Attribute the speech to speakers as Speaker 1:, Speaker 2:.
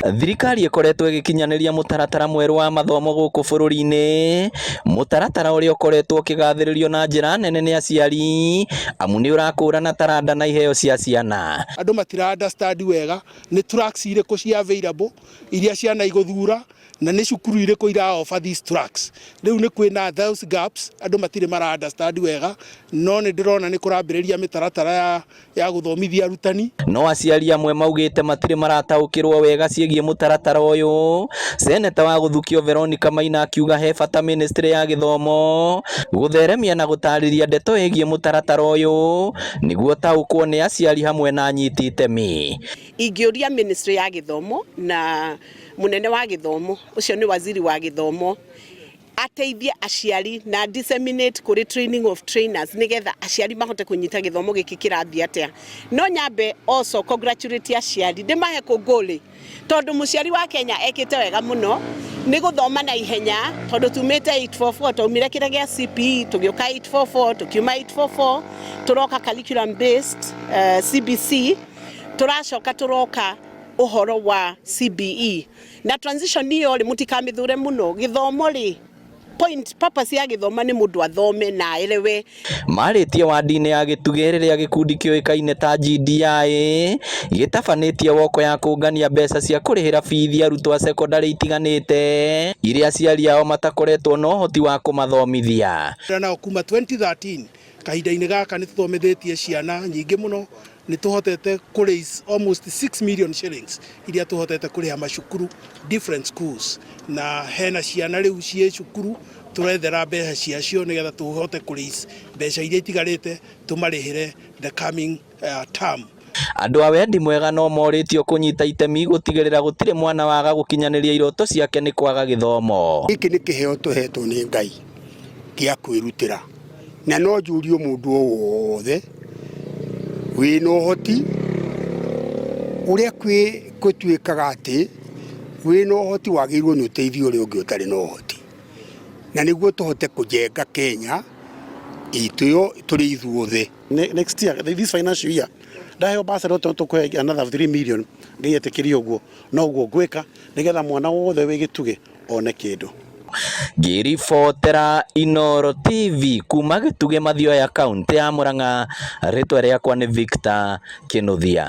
Speaker 1: Thirikari ĩkoretwo ĩgĩkinyanĩria mũtaratara mwerũ wa mathomo gũkũ bũrũri-inĩ, mũtaratara ũrĩa ũkoretwo ũkĩgathĩrĩrio na njĩra nene nĩ aciari, amu nĩ ũrakũrana taranda na iheo cia ciana.
Speaker 2: Andũ matira understand wega nĩ tracks irĩkũ cia available iria ciana igũthura na nĩ cukuru irĩkũ ira offer these tracks. Rĩu nĩ kwĩna those gaps, andũ matirĩ mara understand wega, no nĩ ndĩrona nĩ kũrambĩrĩria mĩtaratara ya gũthomithia arutani.
Speaker 1: No aciari amwe maugĩte matirĩ marataũkĩrwo wega ciĩgiĩ mũtaratara ũyũ. Seneta wa gũthukio Veronica Maina akiuga he bata ministry ya gĩthomo gũtheremia na gũtarĩria ndeto ĩgiĩ mũtaratara ũyũ nĩguo taũkwo nĩ aciari hamwe na anyiti itemi.
Speaker 3: Ingĩũria ministry ya gĩthomo na mũnene wa gĩthomo, ũcio nĩ waziri wa gĩthomo, ateithie aciari na disseminate kũrĩ training of trainers nĩgetha aciari mahote kũnyita gĩthomo gĩkĩ kĩrathiĩ atĩa. No nyambe also congratulate aciari, ndĩmahe kũngũlĩ, tondũ mũciari wa Kenya ekĩte wega mũno nĩ gũthoma na ihenya, tondũ tumĩte 844, twaumire kĩrĩa gĩa CPE, tũgĩũka 844, tũkiuma 844 tũroka curriculum based CBC, tũracoka tũroka ũhoro wa CBE na transition iyo rĩ, mũtikamĩthure mũno. Gĩthomo rĩ, point purpose ya gĩthoma nĩ mũndũ athome na aelewe.
Speaker 1: Marĩtie wandi-inĩ ya Gĩtugĩ rĩrĩa gĩkundi kĩũĩkaine ta GDI gĩtabanĩtie woko ya kũngania mbeca cia kũrĩhĩra bithi arutwo a cekondarĩ itiganĩte iria aciari ao matakoretwo na ũhoti wa kũmathomithia.
Speaker 2: Nao kuma 2013 kahinda-inĩ gaka nĩ tũthomithĩtie ciana nyingĩ mũno, nĩ tũhotete kũ raise almost 6 million shillings iria tũhotete kũrĩha macukuru, different schools, na hena ciana rĩu ciĩ cukuru tũrethera mbeca ciacio nĩgetha tũhote kũ raise mbeca iria itigarĩte tũmarĩhĩre the coming term.
Speaker 1: Andũ a wendi mwega no morĩtio kũnyita itemi gũtigĩrĩra gũtirĩ mwana waga gũkinyanĩria iroto ciake nĩ kwaga gĩthomo.
Speaker 4: Gĩkĩ nĩ kĩheo tũhetwo nĩ Ngai gĩa kwĩrutĩra, na no njũrie mũndũ o wothe wĩna ũhoti ũrĩa kwĩ gũtuĩkaga atĩ wĩna ũhoti wagĩrĩirwo nĩ ũteithie ũrĩa ũngĩ ũtarĩ na ũhoti, na nĩguo tũhote kũjenga Kenya itũ yo tũrĩ ithuothe.
Speaker 5: Next year, this financial year, ndaheo bursary tũkũhe another 3 million. Ngai etĩkĩrie ũguo, no ũguo ngwĩka nĩgetha mwana wothe wĩ Gĩtugĩ one kĩndũ.
Speaker 1: Ngĩribotera Inooro TV kuma Gĩtugĩ Mathioya, kaũntĩ ya Murang'a, rĩtwa rĩakwa nĩ Victor Kĩnuthia.